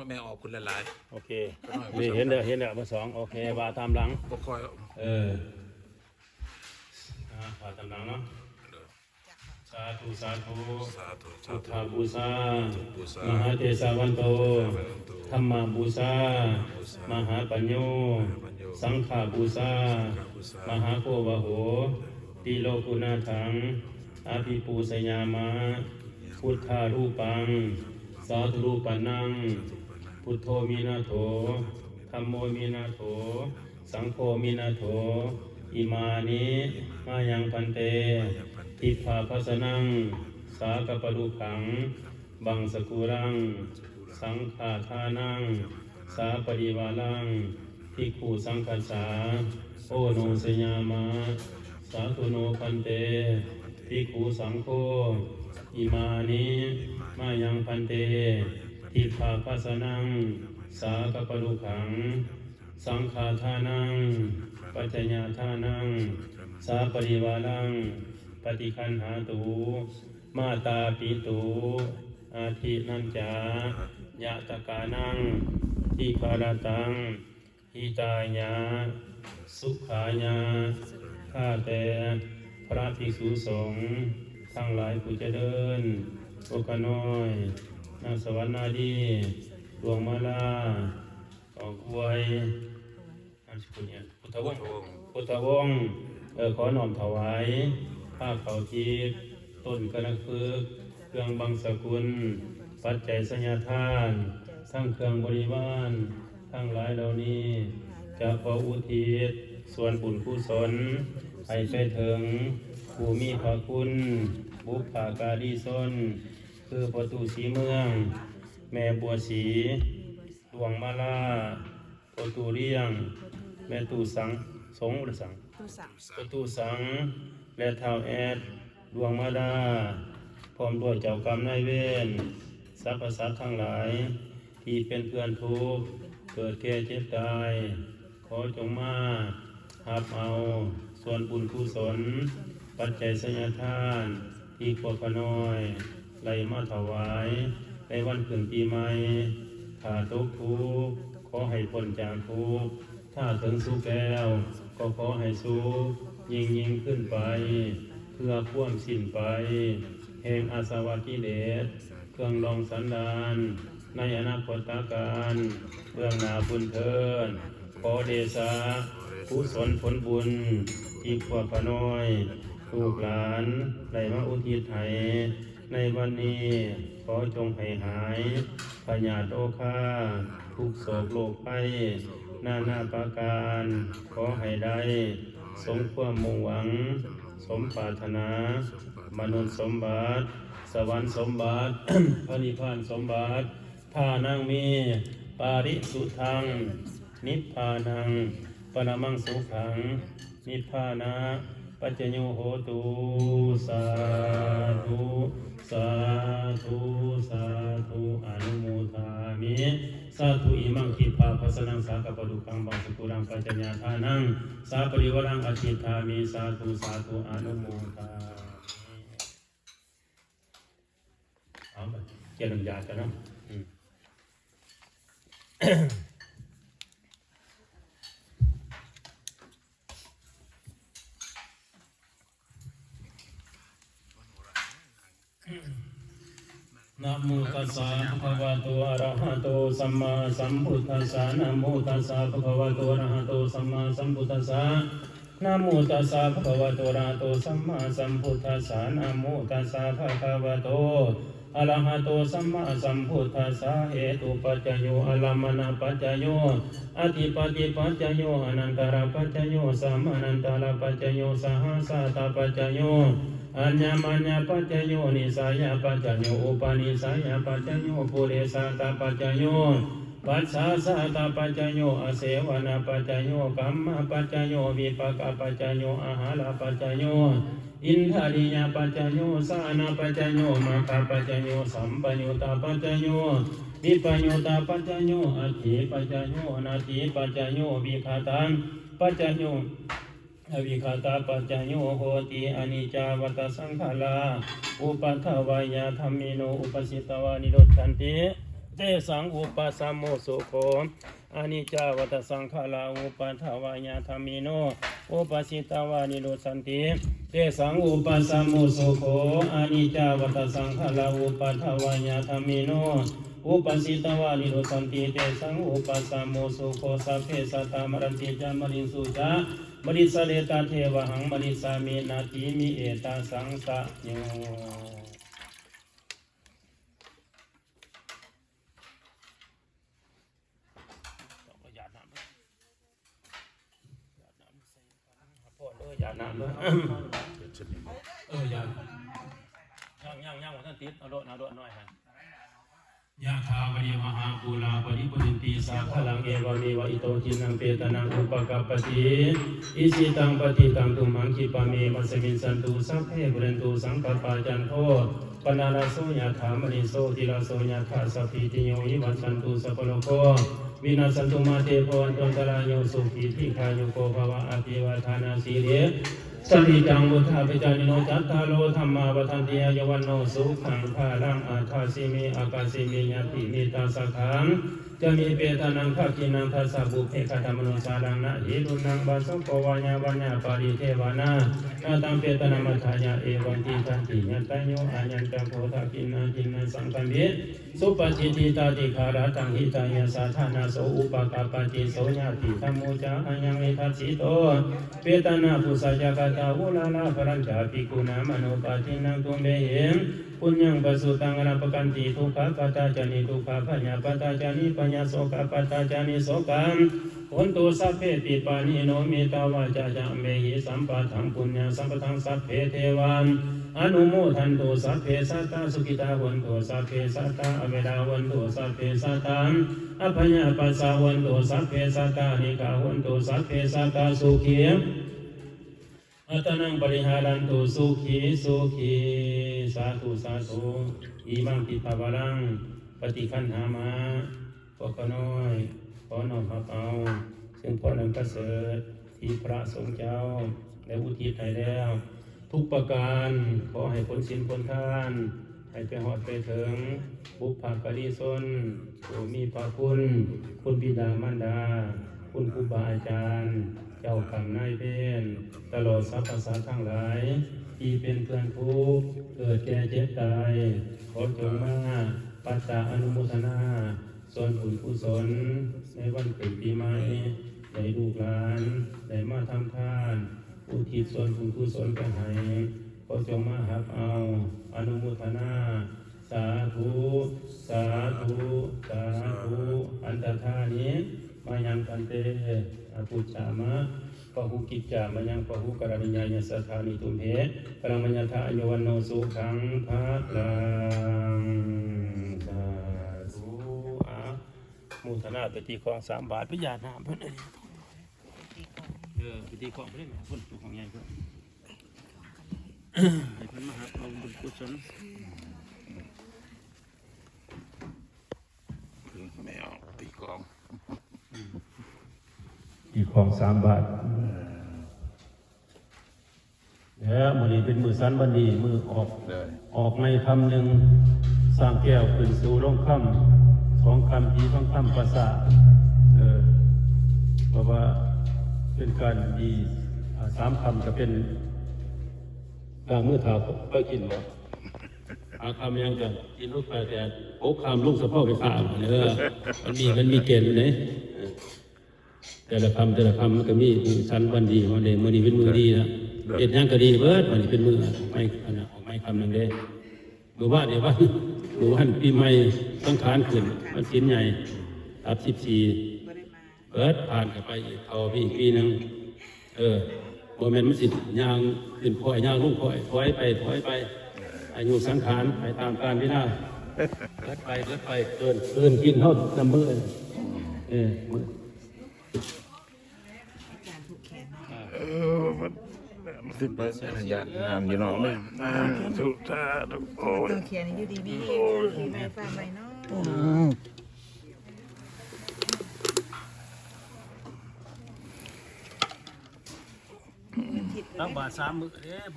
ແມ່ອອກພຸ້ນຫຼາຍໆ ໂອເຄ ນີ້ເຫັນແລ້ວ ເຫັນແລ້ວ ເບີສອງ ໂອເຄ ວ່າຕາມຫຼັງ ບໍ່ຄ່ອຍ ເອີ ອ່າ ວ່າຕາມຫຼັງເນາະ ສາທຸ ສາທຸ ສາທຸ ສາທຸ ພຸດທະບູຊາ ພຸດທະບູຊາ ມະຫາເທສະວັນໂຕ ທຳມະບູຊາ ມະຫາປັນໂຍ ສັງຄະບູຊາ ມະຫາໂຄວະໂຫ ຕິໂລກຸນາທັງ ອະພິປູຊະຍາມະ ພຸດທະຮູປັງ ສາທຸຮູປັນນັງ ພຸດໂທມິນາໂຖ ທຳໂມມິນາໂຖ ສັງໂຄມິນາໂຖ ອິມານິ ມາຍັງພັນເຕ ທິກຂາພັດສະນັງ ສາກະປະລຸກຂັງ ບັງສະກຸລັງ ສັງຄະທານັງ ສາປະລິວາລັງ ພິກຂຸສັງຄັດສາ ໂອໂນຊະຍາມະ ສາທຸໂນພັນເຕ ພິກຂຸສັງໂຄ ອິມານິ ມາຍັງພັນເຕ ທິກຂາພັດສະນັງ ສາກະປະລຸກຂັງ ສັງຄະທານັງ ປັດຈະຍະທານັງ ສາປະລິວາລັງ ປະຕິຄັນຫາຕຸ ມາຕາປິຕຸ ອາທິນັນຈາ ຍະຕະການັງ ທິຄະຣະຕັງ ຫິຕາຍະ ສຸຂາຍະ ຂ້າແຕ່ພະພິກຂຸສົງທັງຫຼາຍຜູ້ຈະເລີນ ພວກຂ້ານ້ອຍ ນາງສະຫວັນນາລີ ດວງມາລາ ອອກອວຍ ນາມສະກຸນຫຍັງ? ພຸດທະວົງ ພຸດທະວົງ ເອີ ຂໍນ້ອມຖວາຍ ພາເຂົ້າທິບ ຕົ້ນກະນະພຶກ ເຄື່ອງບັງສະກຸນ ປັດໄຈໄສຍະທານ ທັງເຄື່ອງບໍລິວານ ທັງຫຼາຍເຫຼົ່ານີ້ ຈະຂໍອຸທິດສ່ວນບຸນກຸສົນ ໃຫ້ໄປເຖິງຜູ້ມີພະຄຸນ ບຸບພະກາລີຊົນ ຄືພໍ່ຕູ້ສີເມືອງ ແມ່ບົວສີ ດວງມາລາ ພໍ່ຕູ້ລ້ຽງ ແມ່ຕູ້ສັງ ສົງ ຫຼື ສັງ ຕູ້ສັງ ພໍ່ຕູ້ສັງ ແລະ ທ້າວແອດ ດວງມາລາ ພ້ອມດ້ວຍເຈົ້າກຳນາຍເວນ ສັບພະສັດທັງຫຼາຍ ທີ່ເປັນເພື່ອນທຸກ ເກີດແກ່ເຈັບຕາຍ ຂໍຈົ່ງມາຮັບເອົາສ່ວນບຸນກຸສົນ ປັດໄຈໄສຍະທານ ທີ່ພວກຂ້ານ້ອຍໄດ້ມາຖວາຍໃນວັນຂຶ້ນປີໃໝ່ ຖ້າຕົກທຸກ ຂໍໃຫ້ພົ້ນຈາກທຸກ ຖ້າເຖິງສຸກແລ້ວ ກໍຂໍໃຫ້ສຸກຍິ່ງໆຂຶ້ນໄປ ເພື່ອຄວາມສິ້ນໄປແຫ່ງອາສະວະກິເລດ ເຄື່ອງດອງສັນດານ ໃນອະນາຄົດຕະການເບື້ອງໜ້າພຸ້ນເທີ້ນ. ຂໍເດຊະກຸສົນຜົນບຸນ ທີ່ພວກຂ້ານ້ອຍລູກຫຼານໄດ້ມາອຸທິດໃຫ້ໃນວັນນີ້ ຂໍຈົ່ງໃຫ້ຫາຍພະຍາດໂລຄາ ທຸກໂສກໂລກໄພນານາປະການ ຂໍໃຫ້ໄດ້ສົມຄວາມມຸ່ງຫວັງ ສົມປາດຖະໜາ ມະນຸດສົມບັດ ສະຫວັນສົມບັດ ພະນິບພານສົມບັດ. ທານັງເມ ປາລິສຸດທັງ ນິບພານັງ ປະລະມັງສຸຂັງ ນິບພານະປັດຈະໂຍໂຫຕຸ. ສາທຸ ສາທຸ ສາທຸ ອະນຸໂມທາມິ ສາທຸ. ອິມັງທິກຂາພັດສະນັງ ສາກະປະລຸກຂັງ ບັງສະກຸລັງ ປັດຈະຍະທານັງ ສາປະລິວາລັງ ອະທິຖາມິ ສາທຸ ສາທຸ ອະນຸໂມທາມິ. ເອົາ ກຽນນ້ຳຢາກັນເນາະ. ນະໂມຕັດສະ ພະຄະວະໂຕ ອະລະຫະໂຕ ສຳມາສຳພຸດທັດສະ. ນະໂມຕັດສະ ພະຄະວະໂຕ ອະລະຫະໂຕ ສຳມາສຳພຸດທັດສະ. ນະໂມຕັດສະ ພະຄະວະໂຕ ອະລະຫະໂຕ ສຳມາສຳພຸດທັດສະ. ນະໂມຕັດສະ ພະຄະວະໂຕ ອະລະຫະໂຕ ສຳມາສຳພຸດທັດສະ. ເຫຕຸປັດຈະໂຍ ອາລຳມະນະປັດຈະໂຍ ອະທິປະຕິປັດຈະໂຍ ອະນັນຕະລະປັດຈະໂຍ ສະມານັນຕະລະປັດຈະໂຍ ສະຫະສາຕະປັດຈະໂຍ ອັນຍະມັນຍະປັດຈະໂຍ ນິສາຍະປັດຈະໂຍ ອຸປະນິສາຍະປັດຈະໂຍ ປຸເຣສາຕະປັດຈະໂຍ ປັດສາສາຕະປັດຈະໂຍ ອາເສວະນະປັດຈະໂຍ ກຳມະປັດຈະໂຍ ວິປາກະປັດຈະໂຍ ອາຫາລະປັດຈະໂຍ ອິນທະລິຍະປັດຈະໂຍ ຊານະປັດຈະໂຍ ມັກຂະປັດຈະໂຍ ສຳປະຍຸດຕະປັດຈະໂຍ ວິປະຍຸດຕະປັດຈະໂຍ ອັດຖິປັດຈະໂຍ ອະນັດຖິປັດຈະໂຍ ວິຄະຕະປັດຈະໂຍ ອະວິຄະຕະປັດຈະໂຍໂຫຕິ ອະນິດຈາວັດຕະສັງຂາລາ ອຸປັດຖະວາຍະທຳເມໂນ ອຸປັດສິຕະວານິໂຣດສັນຕິ ເຕສັງ ອຸປະສະໂມ ສຸໂຂ. ອະນິດຈາ ວັດຕະ ສັງຂາຣາ ອຸປາທາ ວະຍະ ທຳມິໂນ ອຸປະສິຕາ ວະ ນິໂຣດສັນຕິ ເຕສັງ ອຸປະສະໂມ ສຸໂຂ. ອະນິດຈາ ວັດຕະ ສັງຂາຣາ ອຸປາທາ ວະຍະ ທຳມິໂນ ອຸປະສິຕາ ວະ ນິໂຣດສັນຕິ ເຕສັງ ອຸປະສະໂມ ສຸໂຂ. ສັບເພ ສັດຕາ ມະຣັນຕິ ຈະ ມະລິງສຸ ຈະ ມະລິສາເຣ ຕະເທວະ ຫັງ ມະລິສາມິ ນາທີ ມິ ເອຕະສັງ ສະໂຍ. ຢາດນ້ຳເດີ ຢາດນ້ຳເດີ ຢາດນ້ຳເດີ ເອີ ຢາດ ຍັງ ຍັງ ຍັງບໍ່ທັນຕິດ ເອົາໂລດ ເອົາໂລດ ໜ້ອຍຫັ້ນ. ຍະຖາ ວາລິວະຫາ ປູຣາ ປະລິປູເຣນຕິ ສາຄະລັງ ເອວະເມວະ ອິໂຕ ທິນນະ ເປຕານັງ ອຸປະກັບປະຕິ ອິຊິຕັງ ປັດຕິຕັງ ຕຸມຫັງ ຂິບປະເມວະ ສະມິຊສັນຕຸ ສັບເພ ປູເຣນຕຸ ສັງກັບປາ ຈັນໂທ ປະນະລະໂສ ຍະຖາ ມະນີ ໂຊຕິລະໂສ ຍະຖາ ສັບພີຕິໂຍ ວິວັດສັນຕຸ ສັບພະໂລໂກ ວິນັດສັນຕຸ ມາເຕ ພະວັນຕຸ ອັນຕະລາໂຍ ສຸຂີ ດີຄາຍຸໂກ ພະວະ ອະພິວາທານະສີລິ ສະນິຈັງ ວຸດທາປະຈາຍິໂນ ຈັດຕາໂລ ທຳມາ ວັດທັນຕິ ອາຍຸ ວັນໂນ ສຸຂັງ ພະລັງ ອາຄາຊິມິ ອາກາຊິມິ ຍະຕິ ມິດຕະສະຂັງ ຈະມີ ເປຕານັງ ພະກິນນັງ ທັດສະ ປຸບເພ ຄະຕະມະໂນ ສາລັງ ນະຫິ ລຸນນະ ວາສະໂກ ວາຍາ ວັນຍາ ປາລິ ເທວານາ ນາຕັງ ເປຕານັງ ມັດຖາຍະ ເອວັງ ຕິດຖະຕິ ຍະຕາໂຍ ອາຍັນຈະ ໂຄ ທະກິນນາ ກິນນະ ສັງຄຳພິ ສຸປະຕິດທິຕາ ຕິຄາລະຕັງ ຫິຕາຍະ ສາທານະໂສ ອຸປະກັບປະຕິ ໂສ ຍາຕິທຳໂມ ຈະ ອາຍັງ ນິທັດສິໂຕ ເປຕານາ ປຸສາ ຈະ ຄະຕາ ໂອລາລາ ພະລັນຈາ ພິກຂຸນາ ມະໂນປາທິນນາ ຕຸມເບຫິ ປຸນຍັງ ປະສຸຕັງ ອະລະປະກັນຕິ ທຸກຂະປະຕາ ຈານິ ທຸກຂະພະຍາປະຕາ ຈານິ ພະຍາໂສກະປະຕາ ຈານິ ໂສກາ ໂຫນຕຸ ສັບເພ ປິປານີໂນ ເມຕຕາ ວາຈາ ຈະ ເມຫິ ສຳປະທັງ ປຸນຍະ ສຳປະທັງ ສັບເພ ເທວາ ອະນຸໂມທັນຕຸ ສັບເພ ສັດຕາ ສຸຂິຕາ ໂຫນຕຸ ສັບເພ ສັດຕາ ອະເວລາ ໂຫນຕຸ ສັບເພ ສັດຕາ ອັບພະຍາປັດສາ ໂຫນຕຸ ສັບເພ ສັດຕາ ອານິກາ ໂຫນຕຸ ສັບເພ ສັດຕາ ສຸຂີ ອັດຕານັງ ປະລິຫາຣັນຕຸ ສຸຂີ ສຸຂີ ສາທຸ ສາທຸ ອິມັງ ທິດຖະວາລັງ ປະຕິຄັນຫາມາ ພວກຂ້ານ້ອຍ ຂໍນ້ອມຮັບເອົາ ຊຶ່ງພອນອັນປະເສີດ ທີ່ພະສົງເຈົ້າໄດ້ອຸທິດໃຫ້ແລ້ວ ທຸກປະການ ຂໍໃຫ້ຜົນສິນຜົນທານ ໃຫ້ໄປຮອດໄປເຖິງ ບຸບພະກາລີຊົນ ຜູ້ມີພະຄຸນ ຄຸນບິດາມານດາ ຄຸນຄູບາອາຈານ ເຈົ້າກຳນາຍເວນ ຕະຫຼອດສັບພະສັດທັງຫຼາຍ ທີ່ເປັນເພື່ອນທຸກ ເກີດແກ່ເຈັບຕາຍ ຂໍຈົ່ງມາປັດຕາອະນຸໂມທະນາ ສ່ວນບຸນກຸສົນໃນວັນຂຶ້ນປີໃໝ່ ໃຫ້ລູກຫຼານໄດ້ມາທຳທານ ອຸທິດສ່ວນບຸນກຸສົນໄປໃຫ້ ຂໍຈົ່ງມາຮັບເອົາ ອະນຸໂມທະນາ ສາທຸ ສາທຸ ສາທຸ ອັນຕະທານິ ມາຍັງ ພັນເຕ ອະປຸດສາມະ ປະຫຸກິດຈາມະຍັງ ປະຫຸກະລະນິຍາຍະ ສະຖານິ ຕຸມເພ ພະລັງ ມະຍະຖາ ອາຍຸ ວັນໂນ ສຸຂັງ ພະລັງ ສາທຸ ອາ ໂມທະນາໄປທີ່ຂອງສາມບາດ ໄປຢາດນ້ຳເພິ່ນ ເອີ ໄປທີ່ຂອງເພິ່ນ ເພິ່ນເຈົ້າຂອງໃຫຍ່ເພິ່ນ ໃຫ້ເພິ່ນມາຮັບເອົາບຸນກຸສົນ ແມ່ອອກຕີກອງ ຕີກອງສາມບາດ ແລ້ວມື້ນີ້ເປັນມື້ສັນວັນດີ ມື້ອອກ ເອີ ອອກໃໝ່ຄຳໜຶ່ງ ຊ້າງແກ້ວຂຶ້ນສູ່ລົງຄຳ ສອງຄຳ ຜີທອງຄຳປາສາດ ເອີ ເພາະວ່າເປັນການດີ ອາ ສາມຄຳກະເປັນ ລ້າງມືທ້າວ ເຄີຍກິນບໍ່? ຫາຄຳຍັງກະກິນລົງໄປ ແຕ່ຫົກຄຳລົງສະເພາະໄປຂ້າງ ເອີ ມັນມີ ມັນມີເກນເດ້ ເອີ ແຕ່ລະຄຳ ແຕ່ລະຄຳມັນກະມີມື້ສັນວັນດີຂອງມັນເດ້ ມື້ນີ້ເປັນມື້ດີນະ ເຮັດຫຍັງກະດີເບີດ ມື້ນີ້ເປັນມື້ໃໝ່ ອັນນະ ອອກໃໝ່ຄຳໜຶ່ງເດ້ ມື້ວານນີ້ ວັນ ມື້ວັນປີໃໝ່ ສັງຂານຂຶ້ນ ວັນສິນໃຫຍ່ ຕັດສິບສີ່ ເບີດ ຜ່ານກະໄປອີກ ເຂົ້າໄປອີກປີໜຶ່ງ ເອີ ບໍ່ແມ່ນມັນຊິຍ່າງຂຶ້ນຄ່ອຍ ຍ່າງລົງຄ່ອຍ ຖອຍໄປ ຖອຍໄປ ອາຍຸສັງຂານໄປຕາມການເວລາ ເບີດໄປ ເບີດໄປ ເກີນ ເກີນກິນເຮົານຳມື້ ເອີ ມື້ ເອີ ມັນ ມັນຊິໄປໃສລະ ຢ້ານນ້ຳຢູ່ນອກເດ້ ສາທຸ ສາທຸ ໂອ້ຍ ເອົາແຂນຢູ່ດີມີແຮງ ໂອ້ຍ ໄປຟ້າໄປເນາະ ອືມ ຕັກບາດສາມມື້ເດ້ ພວກ